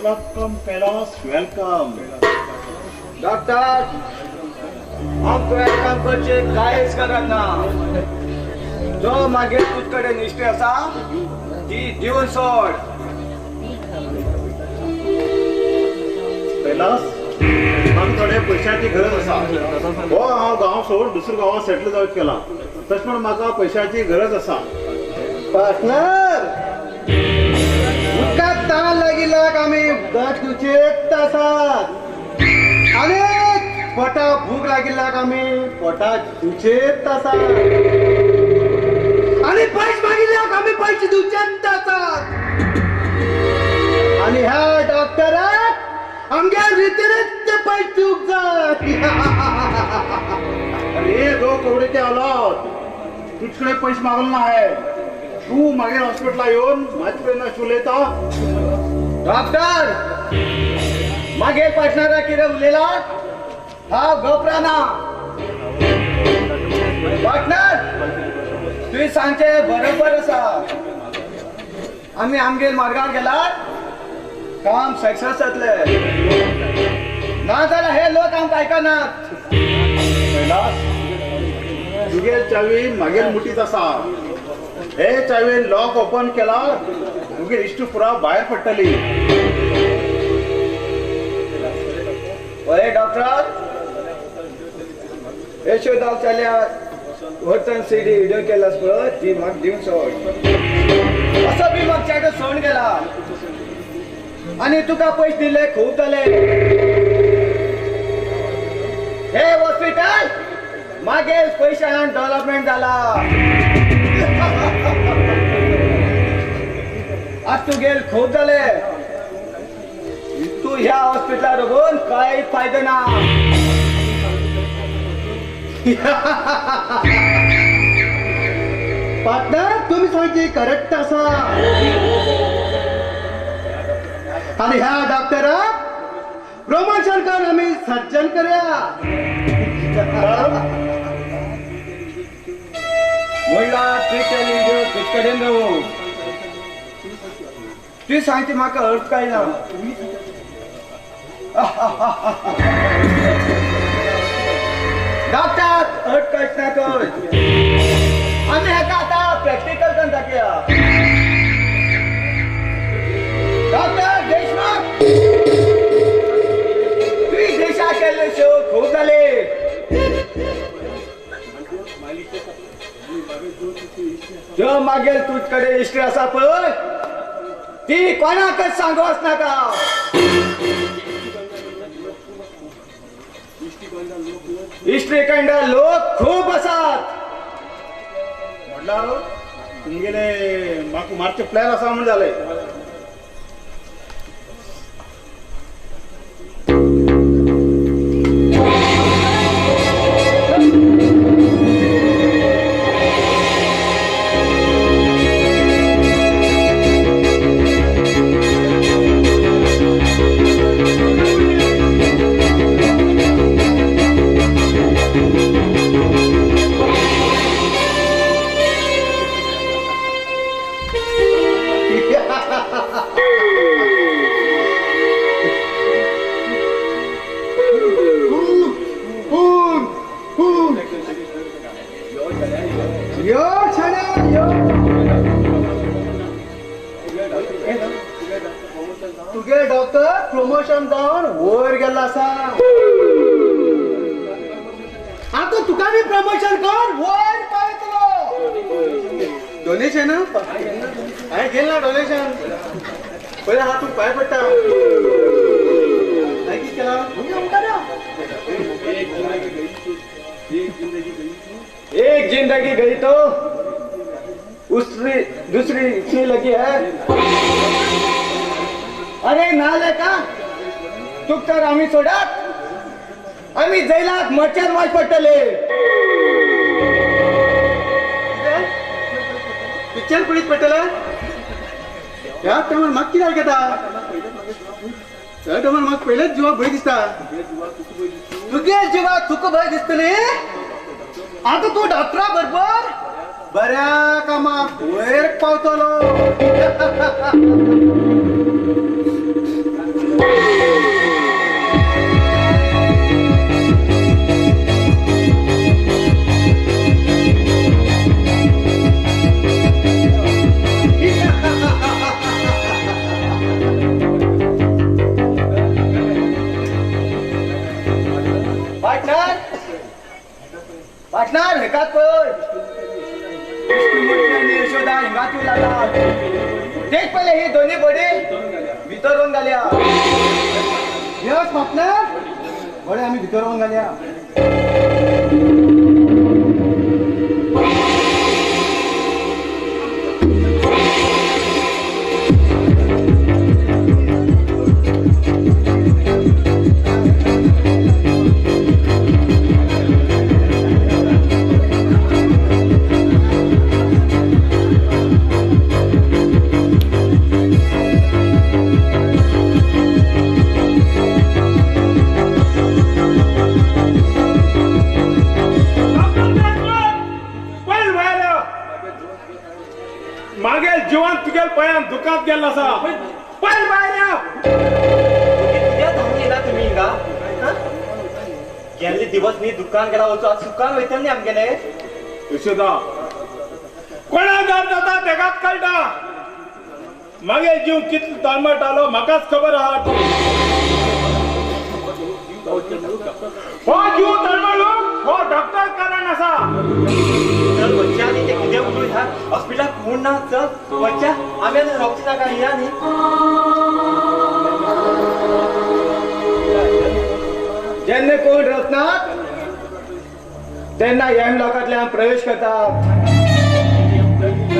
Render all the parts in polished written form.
Welcome Kailas, welcome. Doctor, आमकां welcome करचे कांयच गरज ना. जो मागीर तुज कडेन हिस्ट्री आसा ती दिवन सोड. कैलास, म्हाका थोडे पयशांची गरज आसा. हो हांव गांव सोडून दुसऱ्या गांवांत सेटल जावंक केला, तशें म्हण म्हाका पयशांची गरज आसा. पार्टनर, उदकाक ताण लागिल्ल्याक आमी उदक दिवचेच आसात आनी पोटाक भूक लागिल्ल्याक आमी पोटाक दिवचेच आसात आनी पयशे मागिल्ल्याक आमी पयशे दिवचेच आसात. आनी ह्या डॉक्टराक आमगे रितीनच ते पयशे दिवंक जाय. अरे दो कवडेचे आलात, तुझकडे पैसे मागले ना आहे. तू मागीर हॉस्पिटला येवन म्हाजे कडेन अशें उलयता? डॉक्टर, मागीर पार्टनराक कितें उलयला हांव गपराना. पार्टनर, तुवें सांगचें बरोबर आसा. आमी आमगेर मार्गार गेल्यार काम सक्सेस जातलें, ना जाल्यार हे लोक आमकां आयकनात. कैलास, तुगेल चावी मागीर मुठीत आसा. हे चावेन लॉक ओपन केला तुगेल इश्ट पुरा भायर पडटली. अरे डॉक्टर, यशोदाव चल्या वचन सीडी व्हिडिओ केलास पळय, ती म्हाका दिवन सोड. असो बी म्हाका चेडो सोडून गेला आनी तुका पयशे दिले खूब जाले. हे हॉस्पिटल मागीर पयशान डेव्हलपमेंट जाला. आज तुगेल खूब जाले. तू ह्या हॉस्पिटलार रावून कांय फायदो ना. पार्टनर, तुमी सांगची करेक्ट आसा. आनी ह्या डॉक्टराक प्रमोशन कर आमी सज्जन करया. म्हणल्यार तुवें केल्ली व्हिडिओ तुज कडेन रावू. तुवें सांगची म्हाका अर्थ कळना. डॉक्टर, अर्थ कळना खंय. आमी हेका आतां प्रॅक्टिकल करून दाखया. डॉक्टर देशमुख, तुवें देशाक केल्ले शो खूब जाले. जो मागीर तुज कडेन हिस्ट्री आसा पळय ती कोणाकच सांगू वचनाका. हिस्ट्री कंडा लोक खूब आसात. म्हणल्यार तुमगेले म्हाका मारचे प्लॅन आसा म्हण जाले. यो छाण्या यो. तुगे डॉक्टर प्रमोशन जावन वयर गेल्लो आसा. आतां तुका बी प्रमोशन कर वयर पावयतलो. डोनेशन हांवें घेतलें ना डोनेशन. पयलें हांव तुका पांय पडटा. हांवें कितें केलां? एक जिंदगी गई तो उसरी दूसरी इतनी लगी है. अरे ना लेका तुक तर आम्ही सोडात आम्ही जैलात मरच्यान वाज पडटले. पिक्चर पडीत पडटले. ह्या टायमार म्हाका कित्याक घेता? ह्या टायमार म्हाका पयलेच जिवाक भंय दिसता. तुगे जिवाक तुका भंय दिसतली? आतां तूं डॉक्टरा बरोबर बऱ्या कामाक वयर पावतलो. पार्टनर हेकात पळय विष्णुमूर्ती आनी यशोदा हिंगात येऊ लागला. तेच पयले ही दोन्ही बडी भितर वचून घालया. यस पार्टनर, बरे आमी भितर वचून घालया. मागेल जीवन तुगेल पयान दुकान गेला असा पयल भायर कित्याक धांवून येना तुमी हिंगा? गेल्ले दिवस न्ही दुकान गेला वचो, आज सुकान वयतले न्ही आमगेले. यशोदा कोणा घर जाता तेकाच कळटा. मागेल जीव कितलो तळमळटालो म्हाकाच खबर आहा. हो जीव तळमळू हो डॉक्टर कारण आसा. चल बच्चा न्ही ते कितें उलोय ह्या हॉस्पिटलाक कोण ना. चल बच्चा आमी आतां रावची नाका या न्ही. जेन्ना कोण रचनात तेन्ना यम लोकांतल्यान प्रवेश करता.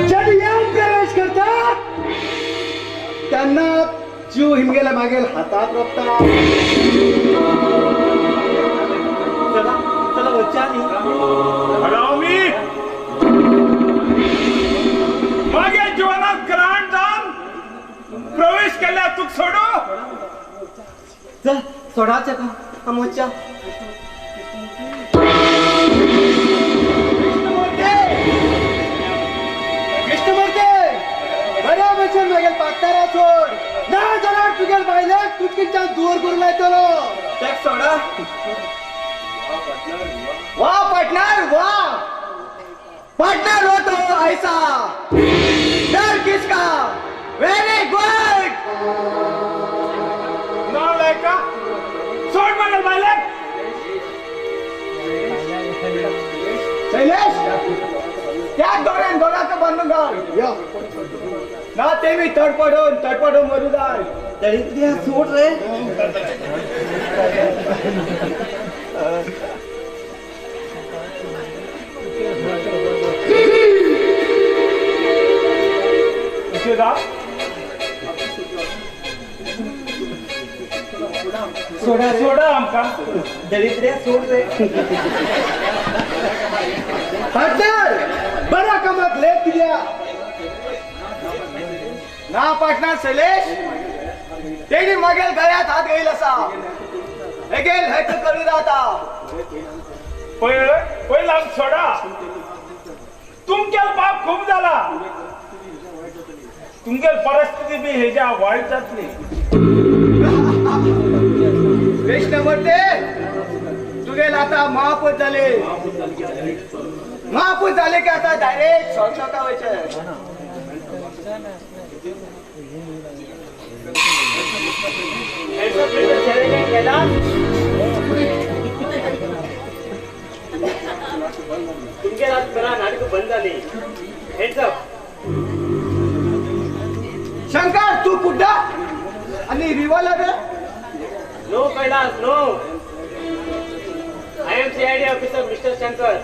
जेन्ना यम प्रवेश करता तेन्ना जीव हिमगेल्या मागेल हातात रोखता. चला चला बच्चा न्ही. हरामी मागे जीवनात ग्रहण जावन प्रवेश केल्यार तुका सोडू. चल सोडाच का आम वच्चा. विष्णुमूर्ती, बऱ्या भशेन मागेल पार्टनरा सोड, ना जाल्यार तुगेल बायलेक तुजकिनच्यान दूर करून लायतलो. तेक सोडा. वा पार्टनर वा, पार्टनर हो तो ऐसा डर किसका. Very good. ना लायका सोड मागेल बायलेक. शैलेश त्या दोऱ्यान दोराचो बंद घाल ना ते मी तडपडून तडपडून मरू जाय. तरी कित्याक सोड रे. यशोदा सोडा सोडा आमकां. दरिद्र्या सोड रे. पार्टनर बऱ्या कामाक लेट कित्याक ना पार्टनर शैलेश तेणी मागेल गळ्यात हात घेईल असा हेगेल हेक करू जाता. पयर पयलीं आमकां सोडा. तुमगेल पाप खूब जाला. तुमगेल परिस्थिती बी हेज्या वायट जातली. कृष्णमूर्ती तुगेल आता महापूज झाले. महापूज झाले की आता डायरेक्ट शॉर्ट शॉका वयचे. तुमगेल आज बरा नाटक बंद झाली. Heads up. Shankar तू कुड्डा आणि revolver. No Kailas no. I am CID officer mister Shankar.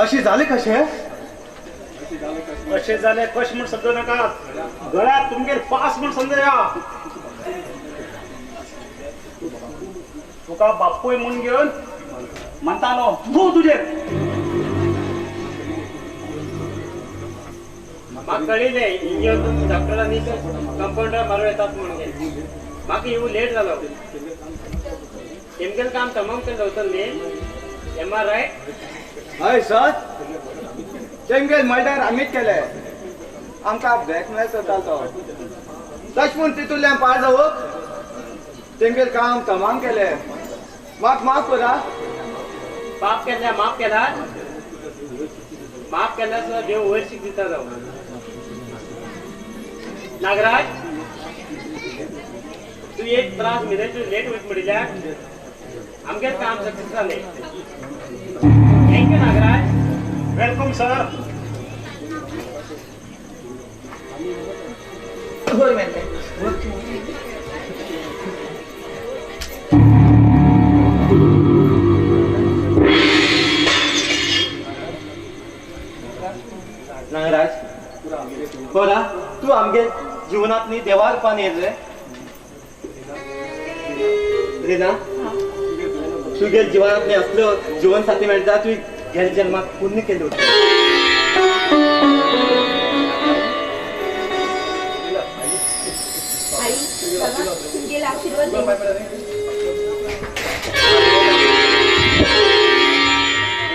अशी झाले कशे? कशे झाले कश म्हण समजू नका. गळ्यात तुमगेल पास म्हण समजया. तुका बापूय म्हूण घेवन म्हणटालो तूं तुजेर. म्हाका कळिल्लें हिंग येवन डॉक्टरांनी कंपाउंडर मारून येतात म्हणून. म्हाका येवूं लेट जालो. तेमगेलें काम तमाम केलें वचून न्ही. M R right? हय सर, तेमगेल मर्डर आमीच केले. आमकां ब्लॅकमेल करतालो तो. तशें म्हूण तितूंतल्यान पार जावंक तेमगेल काम तमाम केलें. म्हाका माफ करा. पाप केल्या माफ केला. माफ केल्यार सुद्दां देव वयर शीक दिता जावं. नागराज तूं एक त्रास मिले तूं लेट वयत म्हणिल्ल्याक आमगे काम सक्सेस जालें. Thank you Nagraj. Welcome sir. Nagraj बरा तू आमगे जीवनात न्ही देवा रुपान येयले. रिना तुगे जीवनात न्ही असलो जीवन साथी मेळटा तुवें गेल्या जन्माक पुण्य केलें होतें. आई बाबा तुमगेला आशीर्वाद दे.